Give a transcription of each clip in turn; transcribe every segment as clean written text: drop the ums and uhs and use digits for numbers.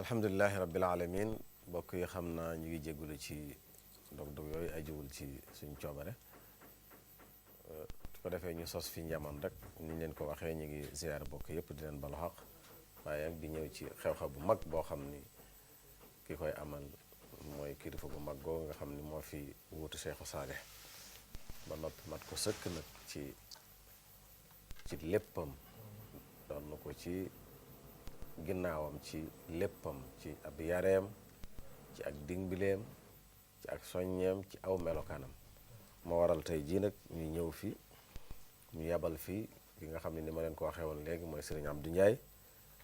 alhamdulilahi rabbil alamin mbokk yi xam naa ñu ngi jéggulu ci dog-dog yooyu ajuwul ci suñ coobare su ko defee ñu sos fi njamoon rek ni ñu leen ko waxee ñu ngi ziyaar bokk yëpp di leen balu xaq waaye ak di ñëw ci xew-xew bu mag boo xam ni ki koy amal mooy kilifa bu mag googu nga xam ni moo fi wuutu Seexu Saalix ba noppi mat ko sëkk nag ci léppam doon na ko ci ginnaawam ci léppam ci ab yareem ci ak dimbileem ci ak soññeem ci aw melokaanam moo waral tey jii nag ñu ñëw fi ñu yabal fi ki nga xam ne ni ma leen ko waxee woon léegi mooy Serigne Abdou Ndiaye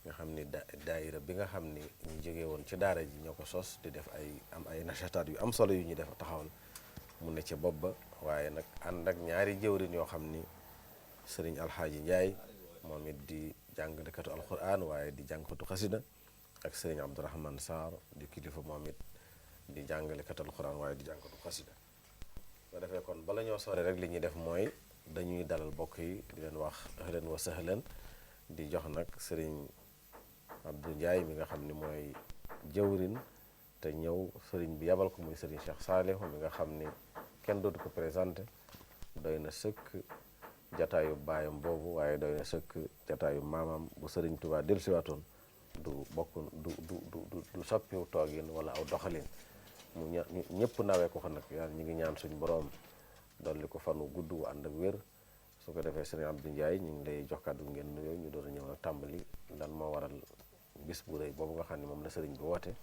nga xam ni daayira bi nga xam ni ñu jógee woon ci daara ji ñoo ko sos di def ay nachataat yu am solo yu ñu def taxawal mu ne ca bopp ba waaye nag ànd ak ñaari jëwrin yoo xam ni Serigne Alxaaji Ndiaye moom it di jàngalekatu alquran waaye di jàngkatu xasida ak Serigne Abdourahmane Sarr di kilifa moom it di jàngalekatu alquran waaye di jàngkatu xasida soo defee kon bala ñoo sore rek li ñuy def mooy dañuy dalal bokk yi di leen wax ahlan wa sahlan di jox nag Serigne Abdou Ndiaye mi nga xam ni mooy jëwrin te ñëw Serigne bi yabal ko muy Serigne Cheikh Saalihu mi nga xam ni kenn dootu ko présenté doy na sëkk jataayu baayam boobu waaye doy na sëkk jataayu maamam bu Serigne Touba dellusiwaatoon du bokk du soppiwu toogin wala aw doxalin mu ñëpp nawee ko nag yàlla ñu ngi ñaan suñu boroom dolli ko fanu gudd wu ànd ak wér su ko defee Serigne Abdou Ndiaye ñu ngi lay jox kàddu ngeen nuyoo ñu doon a ñëw nag tàmbali lan moo waral bis bu rëy boobu nga xam ne moom la Serigne bi woote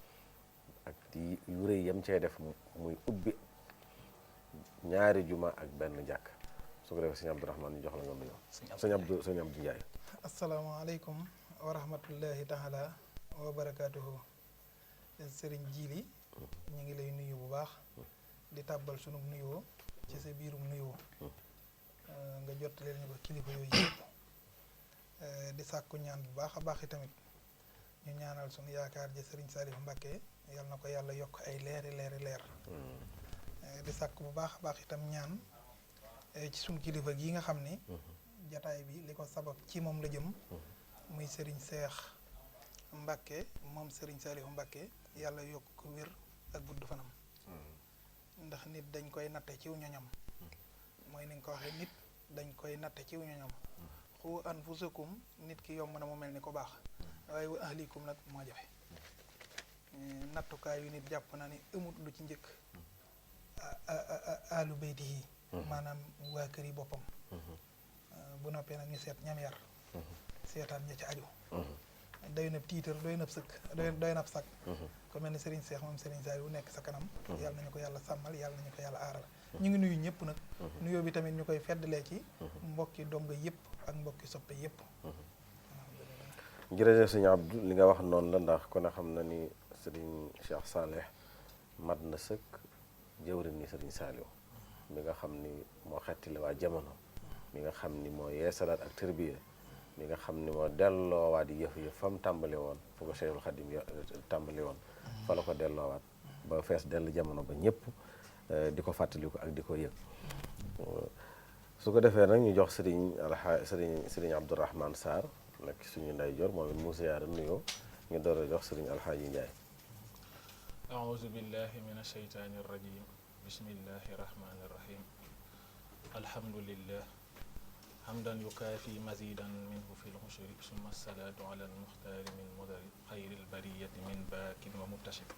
ak di yu rëy yam cee def muy ubbi ñaari juma ak benn jàkk su ko defee sëñ Abdourahmane ñu jox la nga nuyoo sëñ Abdou Ndiaye. asalaamaaleykum wa rahmatullahi taala wa barakaatuhu. Sëriñ Jili ñu ngi lay nuyu bu baax di tàbbal sunu nuyoo ci sa biirum nuyoo nga jottaleen ñu ko kilifa yooyu yëpp di sàkku ñaan bu baax a baax i tamit ñu ñaanal sunu yaakaar ji Sëriñ Saliou Mbacké yal na ko yàlla yokk ay leeri leer di sàkku bu baax a baax itam ñaan ci sunu kilifa gii nga xam ni jataay bi li ko sabab ci moom la jëm muy Sëriñ Seex Mbacké moom Sëriñ Saliou Mbacké yàlla yokk ko wér ak gudd fanam ndax nit dañ koy natte ciw ñoñam mooy ni nga ko waxee nit dañ koy natte ciw ñoñam xu anfusakum nit ki yomb na mu mel ni ko baax waaye wa ahlikum nag moo jafe nattukaay yu nit jàpp na ni amut lu ci njëkk alu bayti yi maanaam waa kër yi boppam bu noppee nag ñu seet ñam yar seetaan ña ci aju doy na tiitar doy na sëkk doy na sag ko mel ni Serigne Cheikh moom Serigne Saliou bu nekk sa kanam yàlla nañu ko yàlla sàmmal yàlla nañu ko yàlla aaral ñu ngi nuyu ñëpp nag nuyoo bi tamit ñu koy feddalee ci mbokki donga yëpp ak mbokki soppe yëpp jërëjëf sëñ Abdou li nga wax noonu la ndax kon a xam na ni Serigne Cheikh Saalih mat na sëkk jëwrin ni Serigne Saliou mi nga xam ni moo xettali waa jamono mi nga xam ni moo yeesalaat ak tërbiya mi nga xam ni moo delloowaat yëf fam tàmbali woon fu ko Cheikhul Khadim tàmbali woon fa la ko delloowaat ba fees dell jamono ba ñëpp di ko fàttaliku ak di ko yëg su ko defee nag ñu jox Serigne Abdourahmane Sarr nag suñu ndeyjoor moom it mu ziyaara nuyoo ñu door a jox Serigne Alxaaji Ndiaye. aouzu billahi min asheytaani rajim bismillahi rahmani rahim alhamdulillah hamdan yukaafi mazidan minhu fi lxushuri summa salaatu ala almuxtaari min mudari xayri albariyati min baakin wa muttashib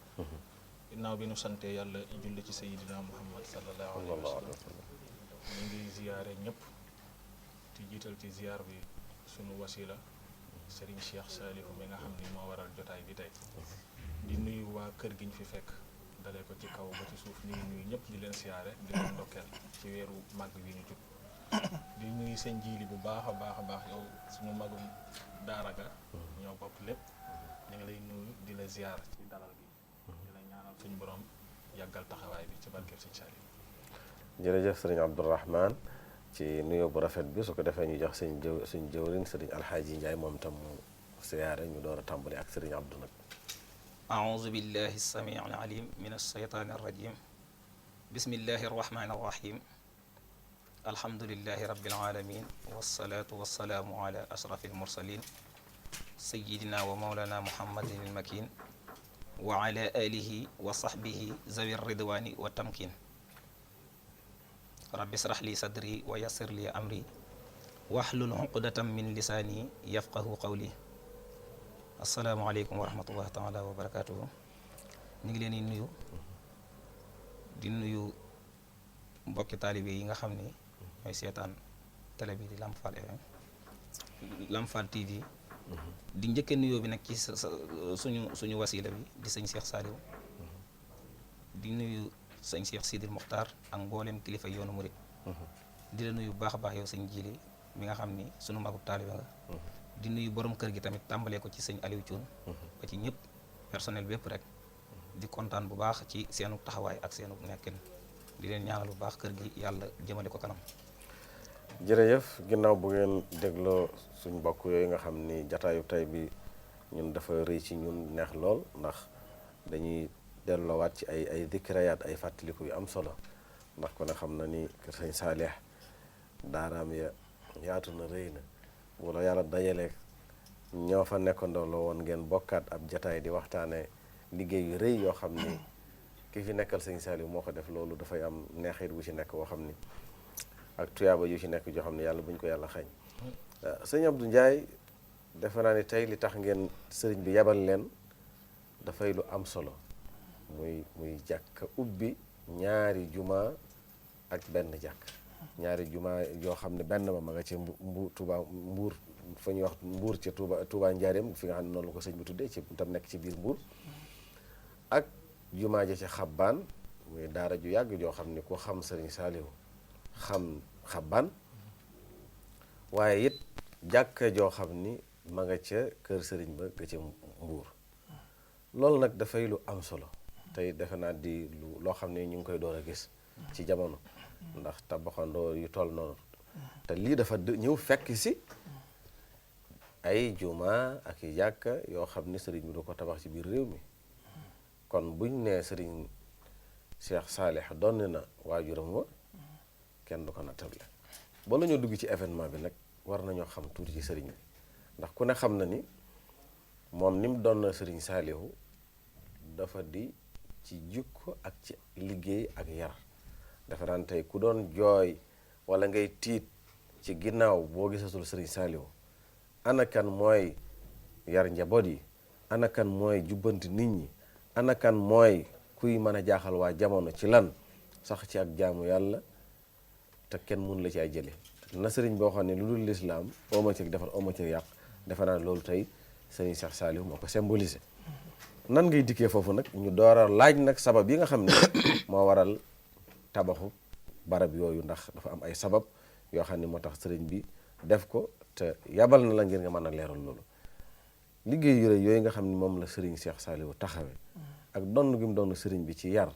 ginnaaw bi nu sante yàlla julli ci sayidina muhammad sallallahu alayhi wa sallam ñu ngi ziyaare ñëpp ti jiital ci ziyaar bi sunu wasila Serigne Cheikh Saalihu mi nga xam ni moo waral jotaay bi tey di nuyu waa kër gi ñu fi fekk dalee ko ci kaw ba ci suuf ñu ngi nuyu ñëpp di leen siyaare di leen ndokkeel ci weeru màgg wi ñu jub di nuyu seen jiili bu baax a baax yow suñu magum daara ga ñoo bokk lépp ñu ngi lay nuyu di la ziar ci dalal bi di la ñaanal suñu borom yàggal taxawaay bi ci barkeb sëñ Saliou. jërëjëf sëriñ Abdourahmane ci nuyoo bu rafet bi su ko defee ñu jox suñ jëwriñ sëriñ Alxaaji Ndiaye moom tam mu siyaare ñu door a tàmbali ak sëriñ Abdou nag. أعوذ بالله السميع العليم من الشيطان الرجيم بسم الله الرحمن الرحيم الحمد لله رب العالمين والصلاة والسلام على أشرف المرسلين سيدنا ومولانا محمد المكين wa ala alihi wa sahbihi zawi ridwani wa tamkin rabbi israh li sadri wa yassir li amri wahlul uqdatam min lisaani yafqahu qawli. asalaamaaleykum wa rahmatullahi taala wa barakatuhu. ñu ngi leen di nuyu mbokki taalibe yi nga xam ni ñooy seetaan télé bi di Lamp Fall FM Lamp Fall TV. di njëkkee nuyoo bi nag ci suñu wasila bi di sëñ Cheikh Saliou. di nuyu sëñ Cheikh Sidil Mokhtar ak mboolem kilifa yoonu murit. di la nuyu bu baax a baax yow sëñ Jili mi nga xam ni sunu magub taalibe nga. di nuyu borom kër gi tamit tàmbalee ko ci sëñ Aliou Thioune. ba ci ñëpp personnel bépp rek. di kontaan bu baax ci seenu taxawaay ak seenu nekkin di leen ñaanal bu baax kër gi yàlla jëmale ko kanam. jërëjëf ginnaaw bu ngeen dégloo suñ mbokk yooyu nga xam ni jataayu tey bi ñun dafa rëy ci ñun neex lool ndax dañuy delloowaat ci ay dikrayaat ay fàttaliku yu am solo ndax ko ne xam na ni kër sëñ Saalih daaraam ya yaatu na rëy na wala yàlla dajaleeg ñoo fa nekkandoo la woon ngeen bokkaat ab jataay di waxtaane liggéey yu rëy yoo xam ni ki fi nekkal sëñ Saliou moo ko def loolu dafay am neexit bu ci nekk woo xam ni ak tuyaaba yu ci nekk joo xam ne yàlla buñ ko yàlla xañ sëñ Abdou Ndiaye defe naa ni tey li tax ngeen sëriñ bi yebal leen dafay lu am solo muy jàkk ubbi ñaari juma ak benn jàkk ñaari juma yoo xam ne benn ba ma nga ci mbuur fa ñuy wax mbuur ca Touba Njaareem fi nga xam ne noonu la ko sëñ bi tuddee ci tam nekk ci biir mbuur ak jumaa ja ci xabbaan muy daara ju yàgg joo xam ne ku xam sëriñ Saalihu xam xabbaan waaye it jàkka joo xam ni ma nga ca kër sëriñ ba ga ca mbuur loolu nag dafay lu am solo tey defe naa di loo xam ne ñu ngi koy door a gis ci jamono ndax tabaxandoo yu toll noonu te lii dafa ñëw fekk si ay juma ak i jàkka yoo xam ni sëriñ bi du ko tabax ci biir réew mi kon buñ nee sëriñ Cheikh Saalih doon na waajuram wa kenn du ko nattable ba la ñoo dugg ci événement bi nag war nañoo xam tuuti ci sëriñ bi ndax ku ne xam na ni moom ni mu doon na sëriñ Saalihu dafa di ci jikko ak ci liggéey ak yar dafa daan tey ku doon jooy wala ngay tiit ci ginnaaw boo gisatul sëriñ Saalihu ana kan mooy yar njaboot yi ana kan mooy jubbanti nit ñi ana kan mooy kuy mën a jaaxal waa jamono ci lan sax ci ak jaamu yàlla te kenn mun la ci ay jële na sëriñ boo xam ne lu dul lislaam ooma ci defar ooma ci yàq defe naa loolu tey sëriñ Cheikh Saliou moo ko symbolisé nan ngay dikkee foofu nag ñu door a laaj nag sabab yi nga xam ne moo waral tabaxu barab yooyu ndax dafa am ay sabab yoo xam ne moo tax sëriñ bi def ko te yabal na la ngir nga mën a leeral loolu liggéey yu rëy yooyu nga xam ne moom la sëriñ Cheikh Saliou taxawee ak donn gi mu doon sëriñ bi ci yar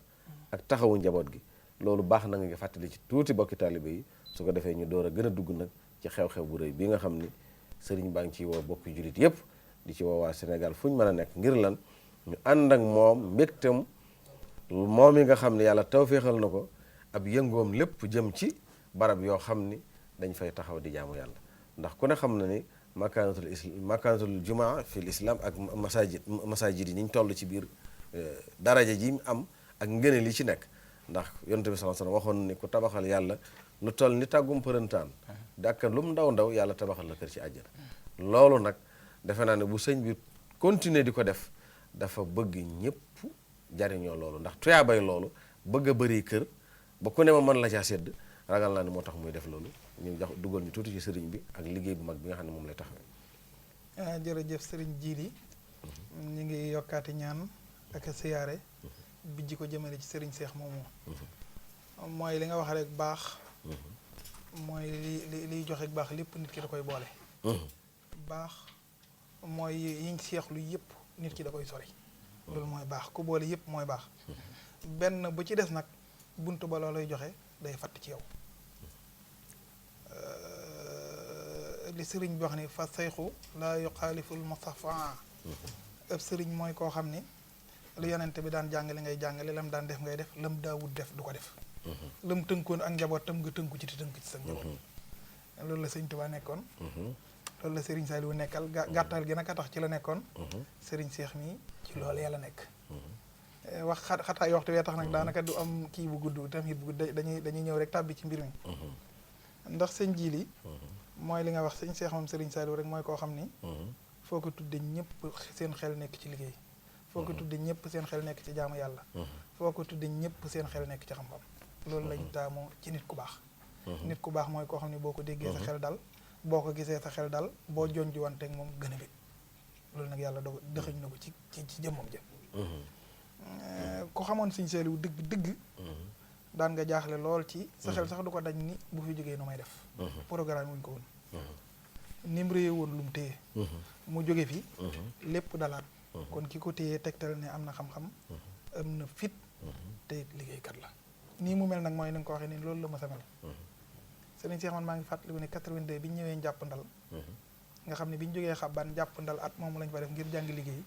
ak taxawu njaboot gi loolu baax na nga fàttali ci tuuti bokki taalibe yi su ko defee ñu door a gën a dugg nag ci xew-xew bu rëy bi nga xam ni sëriñ baa ngi ciy woo bokki jullit yépp di ci woo waa Sénégal fu ñu mën a nekk ngir lan ñu ànd ak moom mbégtam moom yi nga xam ne yàlla tawféexal na ko ab yëngoom lépp jëm ci barab yoo xam ni dañ fay taxaw di jaamu yàlla ndax ku ne xam na ni makanatul jumaa fil islam ak masajid yi ni ñu toll ci biir daraja ji mu am ak ngëneel li ci nekk ndax yonent bi sallallahu alayhi wasallam waxoon ni ku tabaxal yàlla lu toll ni tàggum përëntaan dàkka lu mu ndaw ndaw yàlla tabaxal la kër ci àjjana loolu nag defe naa ne bu sëñ bi continuer di ko def dafa bëgg ñëpp jariñoo loolu ndax tuyaabay loolu bëgg a bëri kër ba ku ne ma mën la caa sedd ragal naa ni moo tax muy def loolu ñu jox dugal ñu tuuti ci sëriñ bi ak liggéey bu mag bi nga xam ne moom lay taxawee. jërëjëf sëriñ Jiili ñu ngi yokkaati ñaan ak siyaare bijji ko jëmale ci sëriñ Seex moomu mooy li nga wax rek baax mooy liy joxe baax lépp nit ki da koy boole baax mooy yiñ seexlu yëpp nit ki da koy sori loolu mooy baax ku boole yëpp mooy baax benn bu ci des nag buntu ba loolay joxe day fatt ci yow li sëriñ bi wax ni fa sayxu laa yuxaaliful mustafaa ëpp sëriñ mooy koo xam ni lu yonente bi daan jàngale ngay jàngale lam daan def ngay def lam daawut def du ko def lam tënkoon ak njaboot tam nga tënku ci te tënku ci sa njaboot loolu la sëriñ Tuubaa nekkoon loolu la sëriñ Saliou nekkal gàttal gi nag a tax ci la nekkoon sëriñ Seex mi ci loolu yàlla nekk wax xataay waxtu wee tax nag daanaka du am kii bu gudd tamit bu gudd dañuy ñëw rek tàbbi ci mbir mi ndax sëñ Jili mooy li nga wax sëñ Cheikh moom Serigne Saliou rek mooy koo xam ni foo ko tudde ñëpp seen xel nekk ci liggéey foo ko tudde ñëpp seen xel nekk ci jaamu yàlla foo ko tudde ñëpp seen xel nekk ci xam-xam loolu lañ taamu ci nit ku baax nit ku baax mooy koo xam ne boo ko déggee sa xel dal boo ko gisee sa xel dal boo jonji wanteeg moom gën a bég loolu nag yàlla doo dëxëñ na ko ci jëmmam jëm ku xamoon Sëñ Saaliw dëgg daan nga jaaxle lool ci sa xel sax du ko daj ni bu fi jógee nu may def programme wuñ ko woon nim réye woon lu mu téye mu jóge fi lépp dalaat kon ki ko téye tegtal ne am na xam-xam am na fit te liggéeykat la nii mu mel nag mooy ni nga ko waxee ni loolu la ma sa mel sëriñ Cheikh man maa ngi fàttaliku ne 82 bi ñu ñëwee jàpp ndal nga xam ne bi ñu jógee xabbaan jàpp ndal at moom lañ fa def ngir jàng liggéey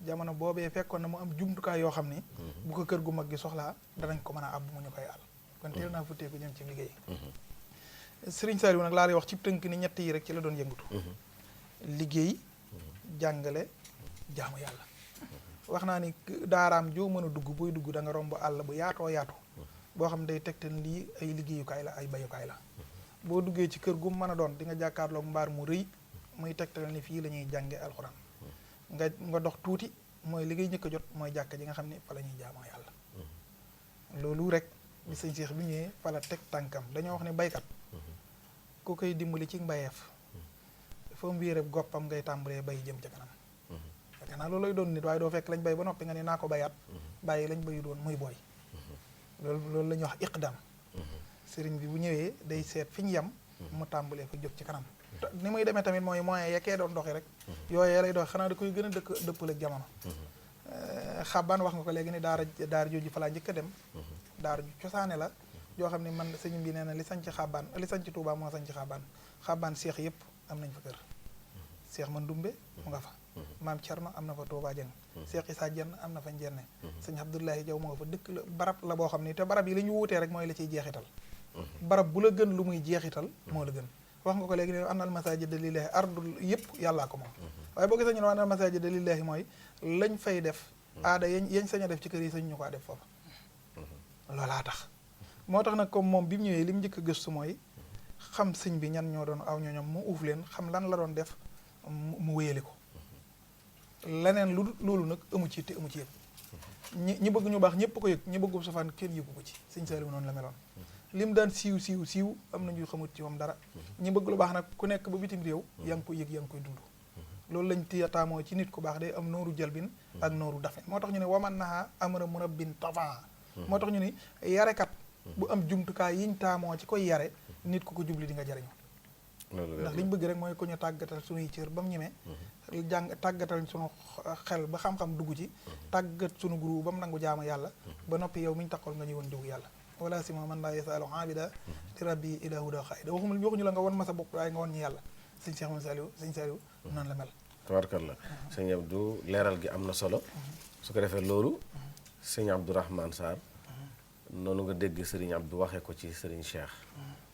jamono boobee fekkoon na mu am jumtukaay yoo xam ni bu ko kër gu mag gi soxlaa danañ ko mën a àbb mu ñu koy àll kon teel naa futteeku jëm ci liggéey sëriñ Saliou nag laa lay wax ci tënk ni ñett yi rek ci la doon yëngatu liggéey jàngale jaamu yàlla wax naa ni daaraam joo mën a dugg booy dugg da nga romb àll bu yaatoo yaatu boo xam day tegtal lii ay liggéeyukaay la ay bayukaay la boo duggee ci kër gu mën a doon di nga jàkkaarloog mbaar mu rëy muy tegtal ni fii la ñuy jànge alxuraan nga dox tuuti mooy li ngay njëkk a jot mooy jàkka ji nga xam ne fa la ñuy jaamoo yàlla loolu rek bi sëñ Cheikh bi ñëwee fa la teg tànkam dañoo wax ne baykat ku koy dimbali ci mbayeef fa mu wéeree goppam ngay tàmbalee bay jëm ca kanam fekk naa loolu lay doon nit waaye doo fekk lañ bay ba noppi nga ne naa ko bayaat bàyyi lañ bayu doon muy booy loolu la ñuy wax iqdam sëriñ bi bu ñëwee day seet fi ñu yem mu tàmbalee fa jóg ci kanam ni muy demee tamit mooy moyen yekkee doon doxi rek yooyee lay dox xanaa da koy gën a dëppale ak jamono xabbaan wax nga ko léegi ni daara jooju fa laa njëkk a dem daara ju cosaane la yoo xam ne man sëñ bi nee na li sañ ci xabbaan li sañ ci Tuubaa moo sañ ci xabbaan seex yëpp am nañ fa kër seex man dumbe mu nga fa maam Cerno am na fa Tuubaa jëng seex Isaa jenn am na fa njenne sëñ Abdullahi Jaw mu nga fa dëkk la barab la boo xam ni te barab yi li ñu wuutee rek mooy la ciy jeexital barab bu la gën lu muy jeexital moo la gën wax nga ko léegi ne annal masaajida lillaahi ardul yëpp yàllaa ko moom waaye boo gisee ñu ne annal masaajida lillaahi mooy lañ fay def aada yañ sañ a def ci kër yi sañ ñu ko def foofa loolaa tax moo tax nag comme moom bi mu ñëwee li mu njëkk a gëstu mooy xam sëñ bi ñan ñoo doon aw ñooñom mu uuf leen xam lan la doon def mu wéyale ko leneen lu loolu nag amu ci te amu ci yëpp ñi bëgg ñu baax ñëpp ko yëg ñi bëggu safaan kenn yëgu ko ci sëñ Saliou noonu la meloon lim daan siiw am na ñuy xamut ci moom dara ñi bëgg lu baax nag ku nekk ba bitim réew yaa ngi koy yëg yaa ngi koy dund loolu lañ taamoo ci nit ku baax day am nooru jalbin ak nooru dafin moo tax ñu ne waman naha amara murabbin tafan moo tax ñu ne yarekat bu am jumtukaay yiñ taamoo ci koy yare nit ku ko jubli di nga jariñu ndax liñ bëgg rek mooy ko ñu tàggatal suñuy cër ba mu ñemee tàggatal suñu xel ba xam-xam dugg ci tàggat suñu guru ba mu nangu jaamu yàlla ba noppi yow miñ taxool nga ñëwoon jóg yàlla wala si ma man laa yasalu abida di rabbi ila huda xaayida waxuñu la nga won ma sa bopp waaye nga won ñu yàlla sëñ Cheikh Mouhamed Saliou sëñ Saliou noonu la mel tabarkalla sëñ Abdou leeral gi am na solo su ko defee loolu sëñ Abdourahmane Sarr noonu nga dégg sëriñ Abdou waxee ko ci sëriñ Cheikh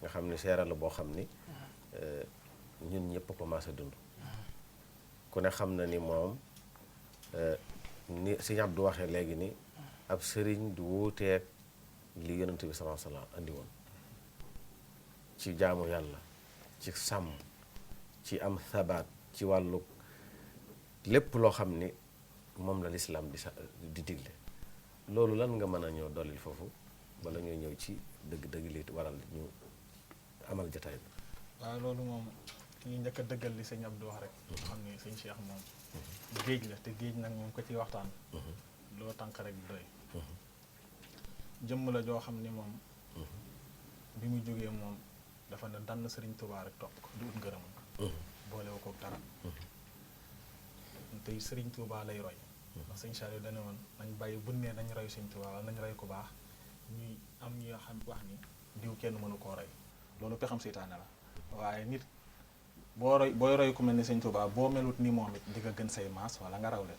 nga xam ne seeral la boo xam ni ñun ñëpp commencé dund ku ne xam na ni moom ni sëñ Abdou waxee léegi ni ab sëriñ du wuuteeg li yonent bi sallallahu alayhi wasallam andi woon ci jaamu yàlla ci sàmm ci am sabaat ci wàllu lépp loo xam ni moom la lislaam di digle loolu lan nga mën a ñëw dollil foofu wala ñuy ñëw ci dëgg-dëgg li waral ñu amal jataay bi waaw loolu moom ñu njëkk a dëggal li sëñ Abdou wax rek xam ni sëñ Cheikh moom géej la te géej nag moom ko ci waxtaan loo tànk rek doy jëmm la joo xam ni moom bi mu jógee moom dafa ne dann sëriñ Tuubaa rek topp ko du ut ngërëmam boolewu ko dara tey sëriñ Tuubaa lay roy ndax sëñ Saliou dane woon nañ bàyyi bu nee nañ roy sëñ Tuubaa wala nañ roy ku baax ñuy am ñuy xam wax ni diw kenn mënu koo roy loolu pexam seytaane la waaye nit booy roy ku mel ni sëñ Tuubaa boo melut ni moom it di nga gën say maas wala nga raw leen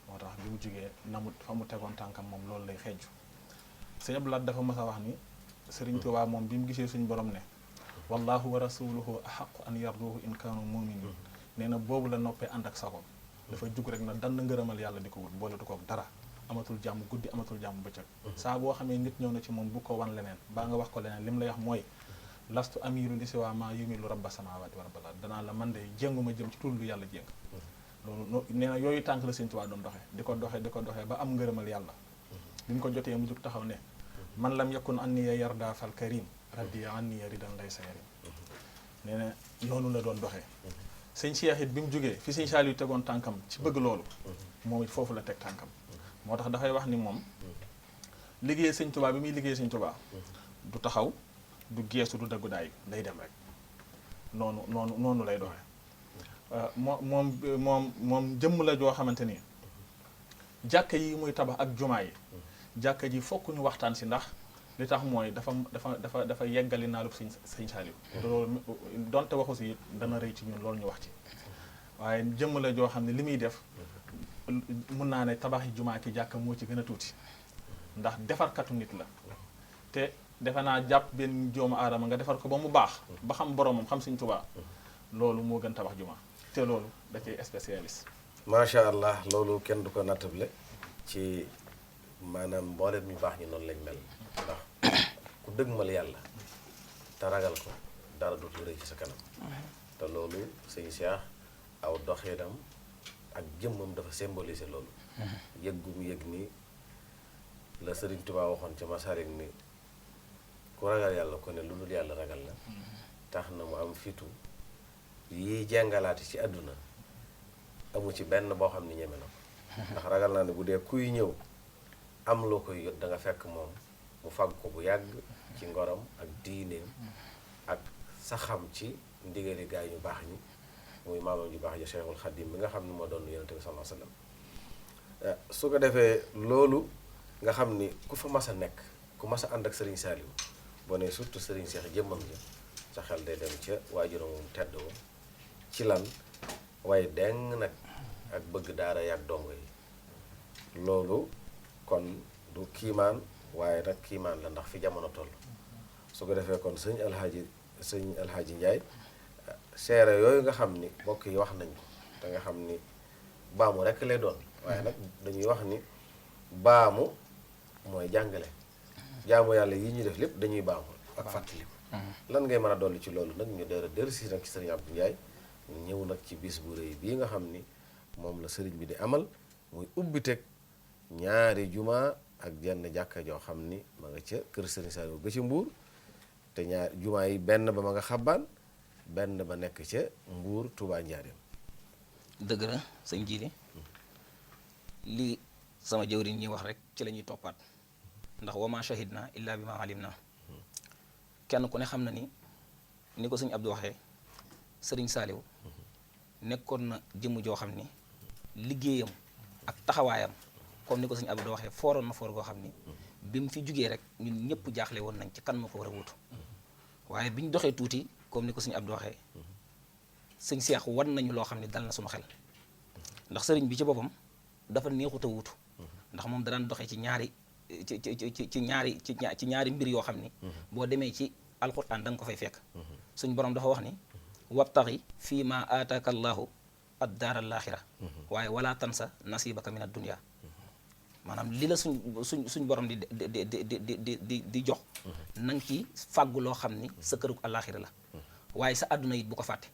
moo tax bi mu jógee namut fa mu tegoon tànkam moom loolu lay xeeju sëñ Abdou Lahad dafa mas a wax ni sëriñ Tuubaa moom bi mu gisee suñu borom ne wallahu wa rasuluhu ahaqu an yarduhu in kaanu muminin nee na boobu la noppee ànd ak sagoom dafa jug rek na dann ngërëmal yàlla di ko wut booletu kook dara amatul jàmm guddi amatul jàmm bëccëg saa boo xamee nit ñëw na ci moom bu ko wan leneen baa nga wax ko leneen li mu lay wax mooy lastu amiru li si waa maa yumilu rabba samawati wa rabbal ard danaa la man de jénguma jëm ci tullu yàlla jéng loolu nee na yooyu tànk la Sëñ Tuubaa doon doxee di ko doxee ba am ngërëmal yàlla bi mu ko jotee mu jóg taxaw ne man lam yakun anniya yarda fal karim radiya anniya ridan laysa yarim nee na noonu la doon doxee sëñ Cheikh it bi mu jógee fi sëñ Saliou tegoon tànkam ci bëgg loolu moom it foofu la teg tànkam moo tax dafay wax ni moom liggéey Sëñ Tuubaa bi muy liggéey Sëñ Tuubaa du taxaw du geesu du daggu daay day dem rek noonu lay doxee moom jëmm la joo xamante ni jàkka yi muy tabax ak jumaa yi jàkka ji fokk ñu waxtaan si ndax li tax mooy dafa yeggali naalub sëñ Saliou loolu donte waxu si it dana rëy ci ñun loolu ñu wax ci waaye jëmm la joo xam ne li muy def mun naa ne tabaxi jumaa ki jàkka moo ci gën a tuuti ndax defarkatu nit la te defe naa jàpp benn doomu aadama nga defar ko ba mu baax ba xam boromam xam Sëñ Tuubaa loolu moo gën tabax jumaa te loolu da cay spécialiste macha allah loolu kenn du ko nattable ci maanaam mbooleem ñu baax ñi noonu lañ mel ndax ku dëgmal yàlla te ragal ko dara dootul rëy ci sa kanam te loolu sëñ Cheikh aw doxinam ak jëmmam dafa symboliser loolu yëg gu mu yëg ni la Sëriñ Tuubaa waxoon ci Masaarik ni ku ragal yàlla ko ne lu dul yàlla ragal la tax na mu am fitu yi jàngalaati ci àdduna amu ci benn boo xam ni ñeme na ko ndax ragal naa ne bu dee kuy ñëw am loo koy yot da nga fekk moom mu fàgg ko bu yàgg ci ngoram ak diineem ak saxam ci ndigali gaay ñu baax ñi muy maamam ju baax ja Cheikhul Khadim bi nga xam ne moo doon Yonent bi sallallahu alayhi wasallam su ko defee loolu nga xam ni ku fa mas a nekk ku mas a ànd ak Serigne Saliou boo ne surtout Serigne Cheikh jëmmam ja sa xel day dem ca waajuram moom tedd wa ci lan waaye deng nag ak bëgg daara yàgg dongo yi loolu kon du kiimaan waaye nag kiimaan la ndax fi jamono toll su ko defee kon sëñ alxaaji Njaay seere yooyu nga xam ni mbokk yi wax nañ ko te nga xam ni baamu rekk lay doon waaye nag dañuy wax ni baamu mooy jàngale jaamu yàlla yi ñuy def lépp dañuy baamu ak fàttali lan ngay mën a dolli ci loolu nag ñu dellu si nag ci sëriñ Abdou Ndiaye ñëw nag ci bis bu rëy bii nga xam ni moom la sëriñ bi di amal muy ubbiteg ñaari juma ak jenn jàkka joo xam ni ma nga ca kër sëriñ Saliou ga ci Mbuur te ñaari juma yi benn ba ma nga xabbaan benn ba nekk ca Mbuur Touba Njaareem. dëgg la sëñ Jili lii sama jëwriñ ñi wax rek ci la ñuy toppaat ndax wama shahidna illa bi ma alim na kenn ku ne xam na ni ko sëñ Abdou waxee sëriñ Saliou nekkoon na jëmm joo xam ni liggéeyam ak taxawaayam comme ni ko sëñ Abdou waxee fooroon na foor goo xam ni bi mu fi jugee rek ñun ñëpp jaaxle woon nañ ci kan ma ko war a wutu waaye bi ñu doxee tuuti comme ni ko sëñ Abdou waxee sëñ Cheikh wan nañu loo xam ne dal na suñu xel ndax sëriñ bi ci boppam dafa neexut a wutu ndax moom daan doxee ci ñaari ci ñaari mbir yoo xam ni boo demee ci alquran da nga ko fay fekk suñ borom dafa wax ni wabtaxi fii ma aataaka allahu ad daar al axira waaye wala tansa nasibaka min ad dunya maanaam li la suñ borom di jox na nga ci fàggu loo xam ni sa kërug alaxira la waaye sa àdduna it bu ko fàtte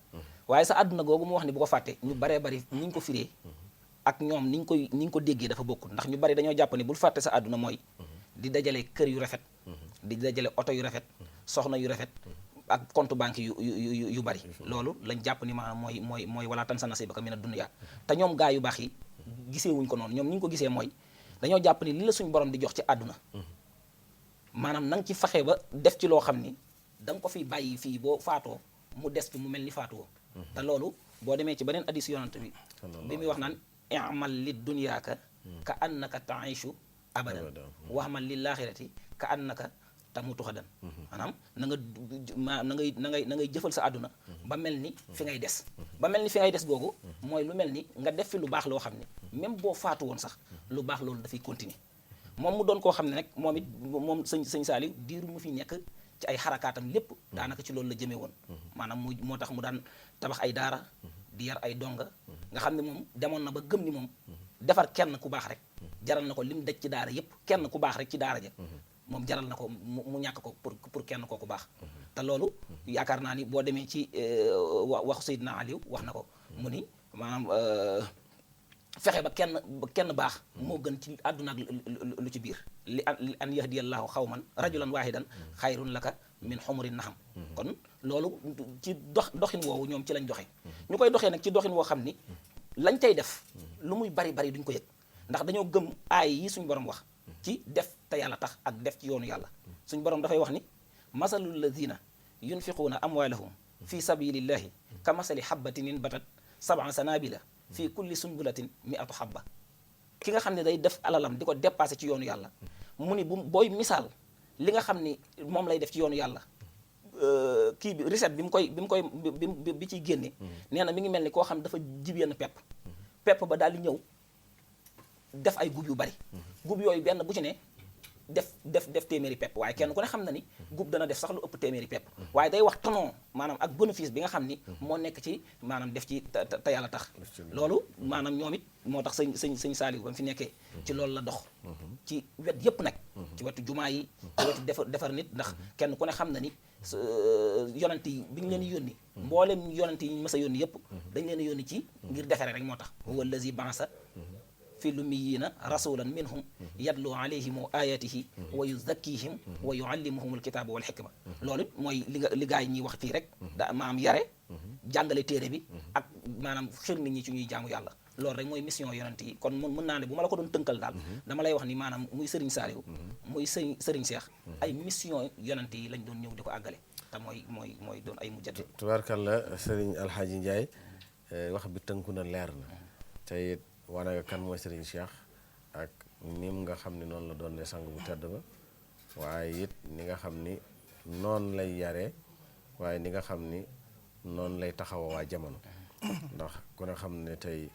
waaye sa àdduna googu mu wax ni bu ko fàtte ñu baree bari ni ñu ko firee ak ñoom ni ñu ko déggee dafa bokkul ndax ñu bari dañoo jàpp ni bul fàtte sa àdduna mooy di dajale kër yu rafet di dajale oto yu rafet soxna yu rafet ak compte banque yu bari loolu lañ jàpp ni maanaam mooy wala tansa nasibaka mina dunya te ñoom gaa yu baax yi gisee wuñ ko noonu ñoom ni ñu ko gisee mooy dañoo jàpp ni li la suñ borom di jox ci àdduna maanaam na nga ci faxe ba def ci loo xam ni da nga ko fi bàyyi fii boo faatoo mu des fi mu mel ni faatuwoo te loolu boo demee ci beneen hadiis yonante bi muy wax naan i'mal li dunyaaka ka annaka ta'ishu abadan wa'mal lil aaxirati ka annaka tamutu xadan maanaam na ngay jëfal sa àdduna ba mel ni fi ngay des ba mel ni fi ngay des googu mooy lu mel ni nga def fi lu baax loo xam ne même boo faatu woon sax lu baax loolu dafay continuer moom mu doon koo xam ne rek moom it moom sëñ Saliou diiru mu fi nekk ci ay xarakaatam lépp daanaka ci loolu la jëmee woon maanaam moo tax mu daan tabax ay daara di yar ay donga nga xam ne moom demoon na ba gëm ni moom defar kenn ku baax rek jaral na ko lim daj ci daara yépp kenn ku baax rek ci daara ja moom jaral na ko mu ñàkk ko pour kenn kooku baax te loolu yaakaar naa ni boo demee ci waxu Seydina Aliou wax na ko mu ni maanaam fexe ba kenn baax moo gën ci àdduna ak lu ci biir li an yahdiyallahu xawman rajulan waahidan xayrun laka min xumuri naxam kon loolu ci doxin woowu ñoom ci lañ doxe ñu koy doxee nag ci doxin woo xam ni lañ tey def lu muy bari bari duñ ko yëg ndax dañoo gëm aay yi suñu borom wax ci def te yàlla tax ak def ci yoonu yàlla suñu borom dafay wax ni masalul ladina yunfiquuna amwaalahum fi sabilillahi ka masali habbatin inbatat sab'a sanabila fii kulli sunbulatin mi'atu habba ki nga xam ne day def alalam di ko dépassé ci yoonu yàlla mu ni booy misaal li nga xam ni moom lay def ci yoonu yàlla kii bi recette bi ciy génne nee na mi ngi mel ni koo xam dafa jib yenn pepp ba daal di ñëw def ay gub yu bari gub yooyu benn bu ci ne def téeméeri pepp waaye kenn ku ne xam na ni gub dana def sax lu ëpp téeméeri pepp waaye day wax tonon maanaam ak bénéfice bi nga xam ni moo nekk ci maanaam def ci te yàlla tax loolu maanaam ñoom it moo tax sëñ Saaliw ba mu fi nekkee ci loolu la dox ci wet yépp nag ci wetu jumaa yi ci wetu defar nit ndax kenn ku ne xam na ni yonent yi bi ñu leen yónni mboolem yonent yi ñu mës a yónni yépp dañ leen yónni ci ngir defare rek moo tax huwa allazi ba'asa fi lummiyiina rasulan minhum yatlu alayhim ayatihi wa yuzakkihim wa yuallimuhum alkitaba wal hikma loolu mooy li gaa yi ñuy wax fii rek da maanaam yare jàngale téere bi ak maanaam xir nit ñi ci ñuy jaamu yàlla loolu rek mooy mission yonent yi kon mën naa ne bu ma la ko doon tënkal daal dama lay wax ni maanaam muy Serigne Saliou muy Serigne Cheikh ay mission yonent yi lañ doon ñëw di ko àggale te mooy doon ay mujjat tubaarkalla Serigne Alxaaji Ndiaye wax bi tënku na leer na te wane nga kan mooy Serigne Cheikh ak nim nga xam ni noonu la doon ne sang bu tedd ba waaye it ni nga xam ni noonu lay yaree waaye ni nga xam ni noonu lay taxawa waa jamono ndax ku ne xam ne tey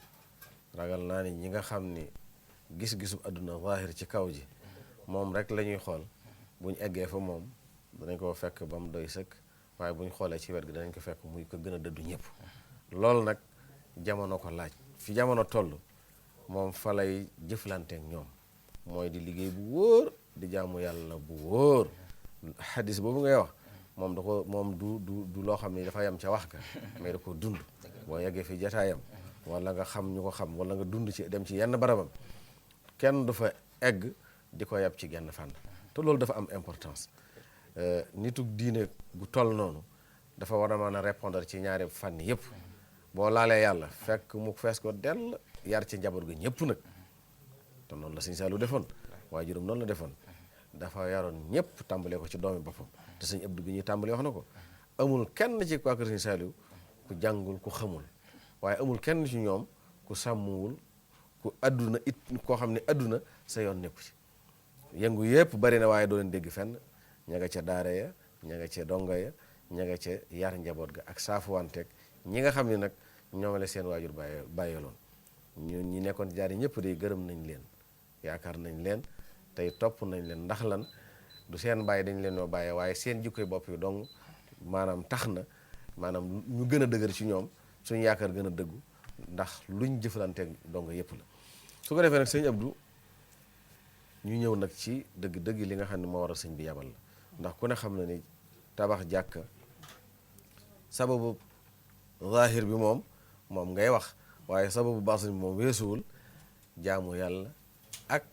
ragal naa ni ñi nga xam ni gis-gisu àdduna zaahir ci kaw ji moom rek la ñuy xool bu ñu eggee fa moom danañ ko fekk ba mu doy sëkk waaye bu ñu xoolee ci wet gi danañ ko fekk muy ko gën a dëddu ñëpp loolu nag jamono ko laaj fi jamono toll moom fa lay jëflanteek ñoom mooy di liggéey bu wóor di jaamu yàlla bu wóor xadis boobu ngay wax moom da ko moom du loo xam ne dafa yam ca wax ga mais da ko dund boo yeggee fi jataayam wala nga xam ñu ko xam wala nga dund ci dem ci yenn barabam kenn du fa egg di ko yab ci genn fànn te loolu dafa am importance nitug diine gu toll noonu dafa war a mën a répondre ci ñaari fànn yépp boo laalee yàlla fekk mu fees ko dell yar ci njaboot ga ñëpp nag te noonu la Sëñ Saliou defoon waaye juróom noonu la defoon dafa yaroon ñëpp tàmbalee ko ci doomi boppam te Sëñ Abdou bi ñuy tàmbalee wax na ko amul kenn ci waa kër Sëñ Saliou ku jàngul ku xamul waaye amul kenn ci ñoom ku sàmmuwul ku adduna it koo xam ne adduna sa yoon nekku ci yëngu yëpp bari na waaye doo leen dégg fenn ña nga ca daara ya ña nga ca dongo ya ña nga ca yar njaboot ga ak saafuwanteeg ñi nga xam ne nag ñoom la seen waajur bàyyeeloon ñun ñi nekkoon jaar yi ñëpp de gërëm nañ leen yaakaar nañ leen tey topp nañ leen ndax lan du seen bàyyi dañ leen noo bàyyee waaye seen jikkoy bopp yi dong maanaam tax na maanaam ñu gën a dëgër ci ñoom suñu yaakaar gën a dëggu ndax luñ jëflanteeg dong yëpp la su ko defee nag sëñ Abdou ñu ñëw nag ci dëgg-dëgg li nga xam ne moo waral sëñ bi yabal la ndax ku ne xam na ni tabax jàkka sababu zahir bi moom ngay wax waaye sababu baatin bi moom weesuwul jaamu yàlla ak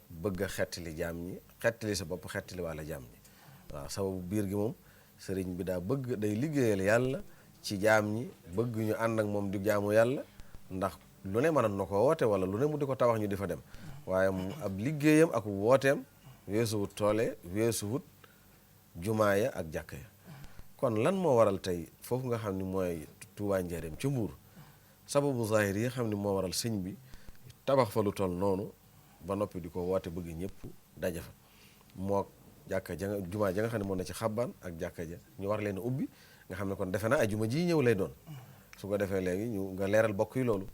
bëgg a xettali jaam ñi xettali sa bopp xettali walla jaam ñi waaw sababu biir gi moom sëriñ bi daa bëgg day liggéeyal yàlla ci jaam ñi bëgg ñu ànd ak moom di jaamu yàlla ndax lu ne mën na ko woote wala lu ne mu di ko tabax ñu di fa dem waaye mu ab liggéeyam ak wooteem weesuwut toole weesuwut jumaa ya ak jàkka ya kon lan moo waral tey foofu nga xam ni mooy Tuubaa Njaaréem ca Mbuur sababu zahir yi xam ni moo waral sëñ bi tabax fa lu toll noonu ba noppi di ko woote bëgg ñëpp daje fa moo jàkka ja jumaa ja nga xam ne moo ne ci xabbaan ak jàkka ja ñu war leen a ubbi nga xam ne kon defe naa ay juma ji ñëw lay doon su ko defee léegi ñu nga leeral bokk yi loolu